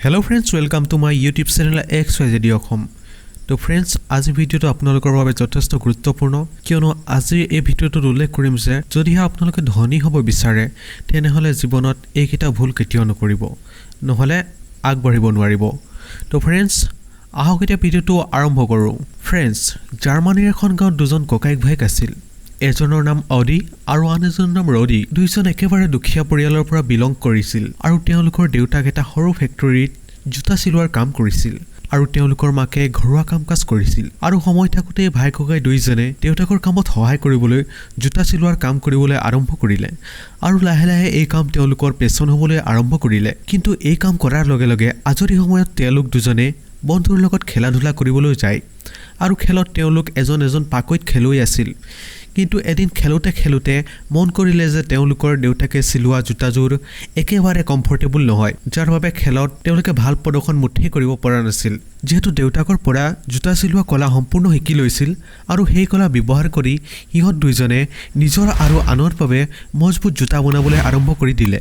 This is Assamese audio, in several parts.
Hello friends, welcome to my YouTube channel XYZ Assam. তো ফ্ৰেণ্ডছ, আজিৰ ভিডিঅ'টো আপোনালোকৰ বাবে যথেষ্ট গুৰুত্বপূৰ্ণ, কিয়নো আজিৰ এই ভিডিঅ'টোত উল্লেখ কৰিম যে যদিহে আপোনালোকে ধনী হ'ব বিচাৰে, তেনেহ'লে জীৱনত এইকেইটা ভুল কেতিয়াও নকৰিব, নহ'লে আগবাঢ়িব নোৱাৰিব। তো ফ্ৰেণ্ডছ, আহক এতিয়া ভিডিঅ'টো আৰম্ভ কৰোঁ। ফ্ৰেণ্ডছ, জাৰ্মানীৰ এখন গাঁৱত দুজন ককায়েক ভায়েক আছিল। এজনৰ নাম অডি আৰু আন এজনৰ নাম ৰডি। দুয়োজন একেবাৰে দুখীয়া পৰিয়ালৰ পৰা বিলং কৰিছিল আৰু তেওঁলোকৰ দেউতাক এটা সৰু ফেক্টৰীত জোতা চিলোৱাৰ কাম কৰিছিল আৰু তেওঁলোকৰ মাকে ঘৰুৱা কাম কাজ কৰিছিল। আৰু সময় থাকোঁতেই ভাই ককাই দুয়োজনে দেউতাকৰ কামত সহায় কৰিবলৈ জোতা চিলোৱাৰ কাম কৰিবলৈ আৰম্ভ কৰিলে আৰু লাহে লাহে এই কাম তেওঁলোকৰ পেছন হ'বলৈ আৰম্ভ কৰিলে। কিন্তু এই কাম কৰাৰ লগে লগে আজৰি সময়ত তেওঁলোক দুজনে বন্ধুৰ লগত খেলা ধূলা কৰিবলৈ যায় আৰু খেলত তেওঁলোক এজন এজন পাকৈত খেলুৱৈ আছিল। কিন্তু এদিন খেলোঁতে খেলোঁতে মন কৰিলে যে তেওঁলোকৰ দেউতাকে চিলোৱা জোতাযোৰ একেবাৰে কমফৰ্টেবল নহয়, যাৰ বাবে খেলত তেওঁলোকে ভাল প্ৰদৰ্শন মুঠেই কৰিব পৰা নাছিল। যিহেতু দেউতাকৰ পৰা জোতা চিলোৱা কলা সম্পূৰ্ণ শিকি লৈছিল আৰু সেই কলা ব্যৱহাৰ কৰি সিহঁত দুইজনে নিজৰ আৰু আনৰ বাবে মজবুত জোতা বনাবলৈ আৰম্ভ কৰি দিলে,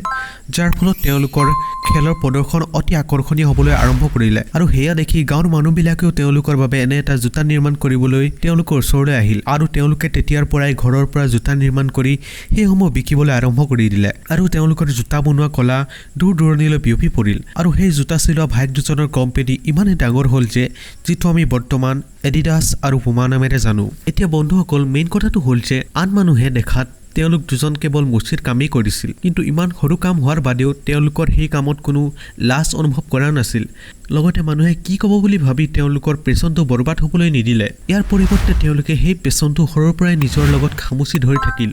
যাৰ ফলত তেওঁলোকৰ খেলৰ প্ৰদৰ্শন অতি আকৰ্ষণীয় হ'বলৈ আৰম্ভ কৰিলে। আৰু সেয়া দেখি গাঁৱৰ মানুহবিলাকেও তেওঁলোকৰ বাবে এনে এটা জোতা নিৰ্মাণ কৰিবলৈ তেওঁলোকৰ ওচৰলৈ আহিল আৰু তেওঁলোকে তেতিয়াৰ পৰাই ঘৰৰ পৰা জোতা নিৰ্মাণ কৰি সেইসমূহ বিকিবলৈ আৰম্ভ কৰি দিলে আৰু তেওঁলোকৰ জোতা বনোৱা কলা দূৰ দূৰণিলৈ বিয়পি পৰিল। আৰু সেই জোতা চিলোৱা ভাইক দুজনৰ কোম্পেনী ইমানেই ডাঙৰ হ'ল যে যিটো আমি বৰ্তমান এডিডাছ আৰু পুমা নামেৰে জানো। এতিয়া বন্ধুসকল, মেইন কথাটো হ'ল যে আন মানুহে দেখাত তেওঁলোক দুজন কেৱল মুচিৰ কামেই কৰিছিল, কিন্তু ইমান সৰু কাম হোৱাৰ বাদেও তেওঁলোকৰ সেই কামত কোনো লাজ অনুভৱ কৰা নাছিল। লগতে মানুহে কি ক'ব বুলি ভাবি তেওঁলোকৰ পেছনটো বৰবাদ হ'বলৈ নিদিলে। ইয়াৰ পৰিৱৰ্তে তেওঁলোকে সেই পেছনটো সৰুৰ পৰাই নিজৰ লগত খামুচি ধৰি থাকিল।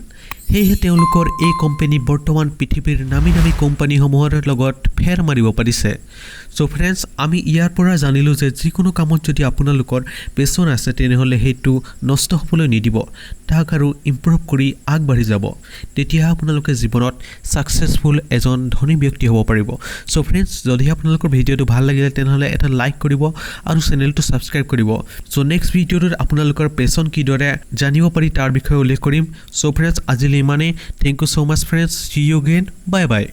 সেয়েহে তেওঁলোকৰ এই কোম্পেনী বৰ্তমান পৃথিৱীৰ নামী দামী কোম্পানীসমূহৰ লগত ফেৰ মাৰিব পাৰিছে। চ' ফ্ৰেণ্ডছ, আমি ইয়াৰ পৰা জানিলোঁ যে যিকোনো কামত যদি আপোনালোকৰ পেছন আছে, তেনেহ'লে সেইটো নষ্ট হ'বলৈ নিদিব, তাক আৰু ইম্প্ৰুভ কৰি আগবাঢ়ি যাব। তেতিয়াহে আপোনালোকে জীৱনত ছাকচেছফুল এজন ধনী ব্যক্তি হ'ব পাৰিব। চ' ফ্ৰেণ্ডছ, যদি আপোনালোকৰ ভিডিঅ'টো ভাল লাগিলে, তেনেহ'লে এটা লাইক কৰিব আৰু চেনেলটো ছাবস্ক্ৰাইব কৰিব। চ' নেক্সট ভিডিঅ'টোত আপোনালোকৰ পেছন কিদৰে জানিব পাৰি, তাৰ বিষয়ে উল্লেখ কৰিম। চ' ফ্ৰেণ্ডছ, আজিলৈ ইমানেই। Thank you so much, friends. See you again. Bye bye.